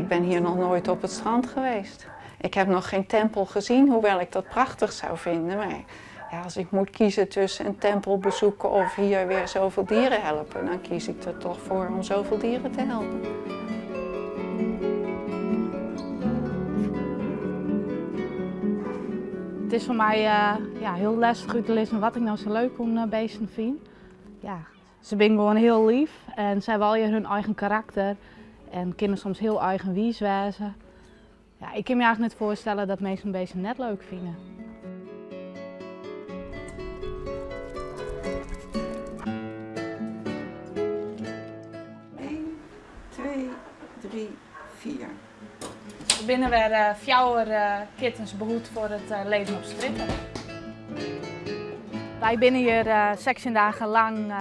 Ik ben hier nog nooit op het strand geweest. Ik heb nog geen tempel gezien, hoewel ik dat prachtig zou vinden. Maar ja, als ik moet kiezen tussen een tempel bezoeken of hier weer zoveel dieren helpen, dan kies ik er toch voor om zoveel dieren te helpen. Het is voor mij ja, heel lastig uit te lezen wat ik nou zo leuk om beesten vind. Ja, ze zijn gewoon heel lief en ze hebben al hun eigen karakter en kunnen soms heel eigenwijs wezen. Ja, ik kan me eigenlijk niet voorstellen dat mensen beesten net leuk vinden. 1, 2, 3, 4. We binnen weer 4 kittens behoed voor het leven op stritten. Wij binnen hier 16 dagen lang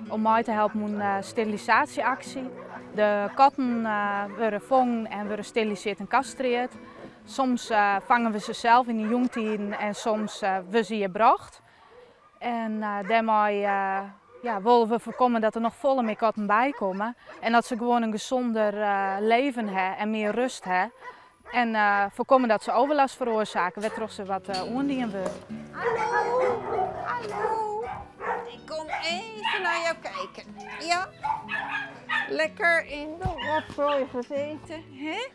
om mij te helpen met een sterilisatieactie. De katten worden gevangen en worden gesteriliseerd en castreerd. Soms vangen we ze zelf in de jongtijden en soms we ze hier gebracht. En daarmee willen we voorkomen dat er nog volle meer katten bij komen. En dat ze gewoon een gezonder leven hebben en meer rust hebben. En voorkomen dat ze overlast veroorzaken, waardoor ze wat ondienen worden. Hallo, hallo. Ik kom even naar jou kijken. Ja, lekker in de rotzooi gezeten, hè?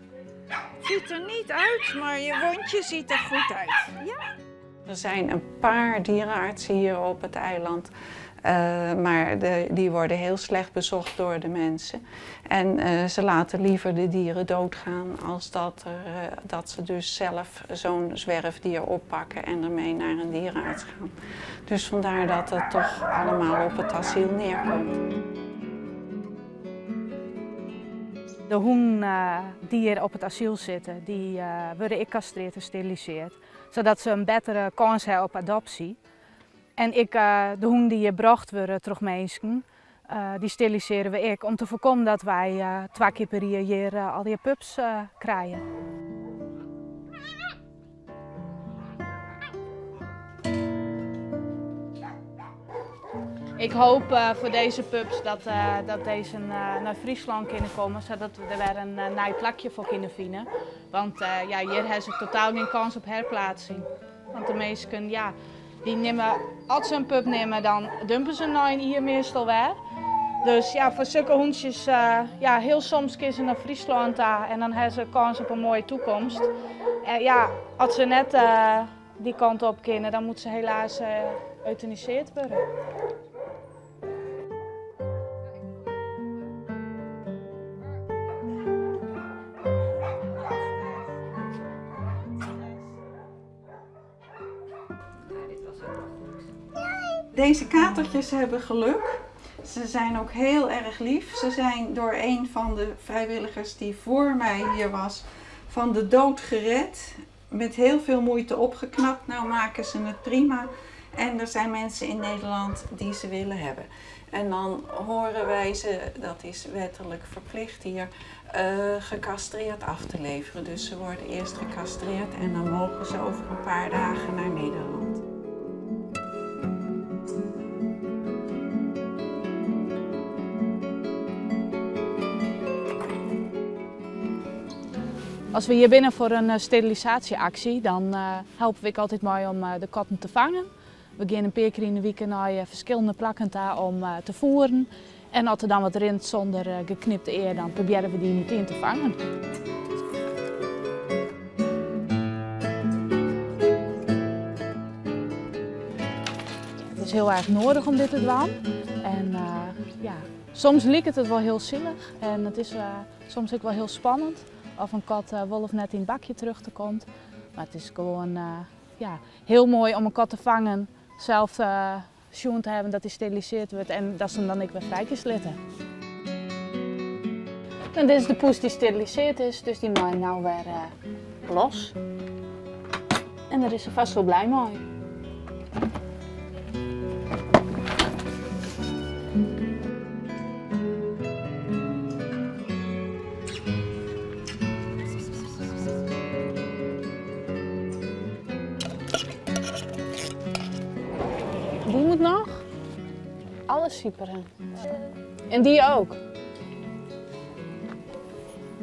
Het ziet er niet uit, maar je wondje ziet er goed uit. Ja? Er zijn een paar dierenartsen hier op het eiland, maar die worden heel slecht bezocht door de mensen. En ze laten liever de dieren doodgaan als dat ze dus zelf zo'n zwerfdier oppakken en ermee naar een dierenarts gaan. Dus vandaar dat het toch allemaal op het asiel neerkomt. De hoen die hier op het asiel zitten, die worden gecastreerd en gesteriliseerd, zodat ze een betere kans hebben op adoptie. En de hoen die hier gebracht worden door mensen, die steriliseren we ik om te voorkomen dat wij 2 keer per jaar hier al die pups krijgen. Ik hoop voor deze pups dat deze naar Friesland kunnen komen, zodat we er weer een nieuw plakje voor kunnen vinden. Want hier hebben ze totaal geen kans op herplaatsing. Want de meesten, die nemen, als ze een pup nemen, dan dumpen ze hem hier meestal weer. Dus voor zulke hondjes, heel soms kiezen ze naar Friesland daar en dan hebben ze kans op een mooie toekomst. En als ze net die kant op kunnen, dan moeten ze helaas euthaniseerd worden. Deze katertjes hebben geluk. Ze zijn ook heel erg lief. Ze zijn door een van de vrijwilligers die voor mij hier was, van de dood gered. Met heel veel moeite opgeknapt. Nou maken ze het prima. En er zijn mensen in Nederland die ze willen hebben. En dan horen wij ze, dat is wettelijk verplicht hier, gecastreerd af te leveren. Dus ze worden eerst gecastreerd en dan mogen ze over een paar dagen naar Nederland. Als we hier binnen voor een sterilisatieactie, dan helpen we altijd mee om de katten te vangen. We gaan een paar keer in de week naar verschillende plakken daar om te voeren. En als er dan wat rint zonder geknipte eer, dan proberen we die meteen te vangen. Het is heel erg nodig om dit te doen. Soms lijkt het wel heel zielig en het is soms ook wel heel spannend. Of een kat wolf net in het bakje terug te komt. Maar het is gewoon heel mooi om een kat te vangen, zelf schoon te hebben dat hij gesteriliseerd wordt en dat ze hem dan ook weer vrij kunnen laten. En dit is de poes die gesteriliseerd is, dus die maak ik nou weer los. En daar is ze vast wel blij mee. Die moet nog. Alles super. En die ook.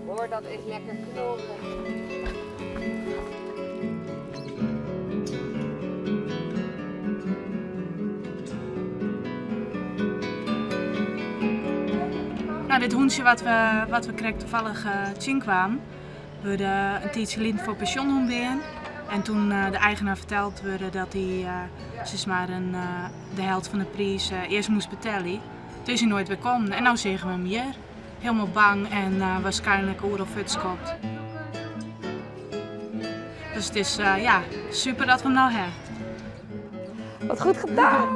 Hoor hoor, dat is lekker knorren. Nou, dit hûntsje wat we, wat we krekt toevallig uh, tsjin kwamen, wurde in tiidsje lyn foar pensjoenhûn bean. En toen uh, de eigenaar ferteld wurde dat hy uh, sis mar in, de helte fan de priis earst moast betelje, toen is hy noait wer kommen. En no seagen we him hjir, hielendal bang en waarskynlik oeral fuortskopt. Dus it is ja, super dat we him no hawwe. Wat goed gedaan!